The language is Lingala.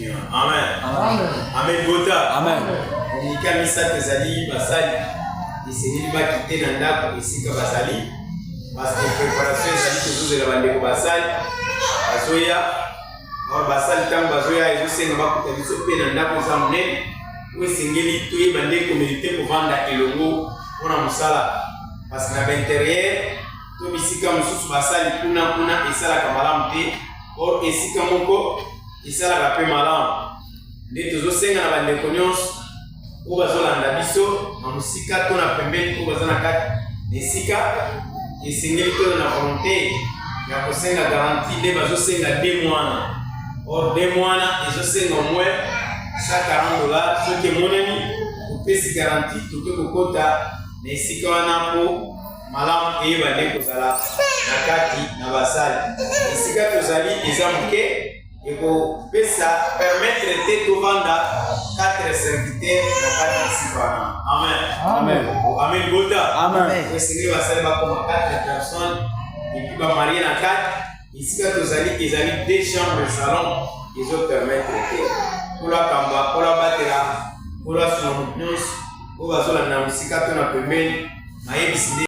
Kimia. Amen. Amen. Amen bota. Amen. Communiqué ya misato ezali basali esengeli bakite na ndako esika bazali parce que préparation ezali tozozela bandeko basali bazoya or basali ntango bazoya ezosenga bakuta biso mpe na ndako eza monene oyo esengeli toyeba nde komeli te kovanda elongo mpo na mosala parce que na bainterieur to bisika mosusu basali kuna kuna esalaka malamu te or esika moko esalaka mpe malamu nde tozosenga na bandeko nyonso oyo bazolanda biso na mosika to na pembeni oyo baza na kati na esika esengeli toza na volonté ya kosenga garantie nde bazosenga de mwana or de mwana ezosenga au moins 140 dollars. Soki emonani topesi garantie, toke kokota na esika wana mpo malamu eyeba nde kozala na kati na basali. Esika tozali eza moke, ekopesa permettre te tovanda 4 serviteurs na kati ya esika wana. Amen. Amen. Amen bota. Amen. Esengeli basali bakoma 4 personnes et puis bamarie na kati. Esika tozali ezali deux chambres, salon, ezopermettre te. Nkolo akamba, Nkolo abatela, Nkolo asunga moto nyonso oyo bazolanda na mosika to na pembeni. Mayebisi nde.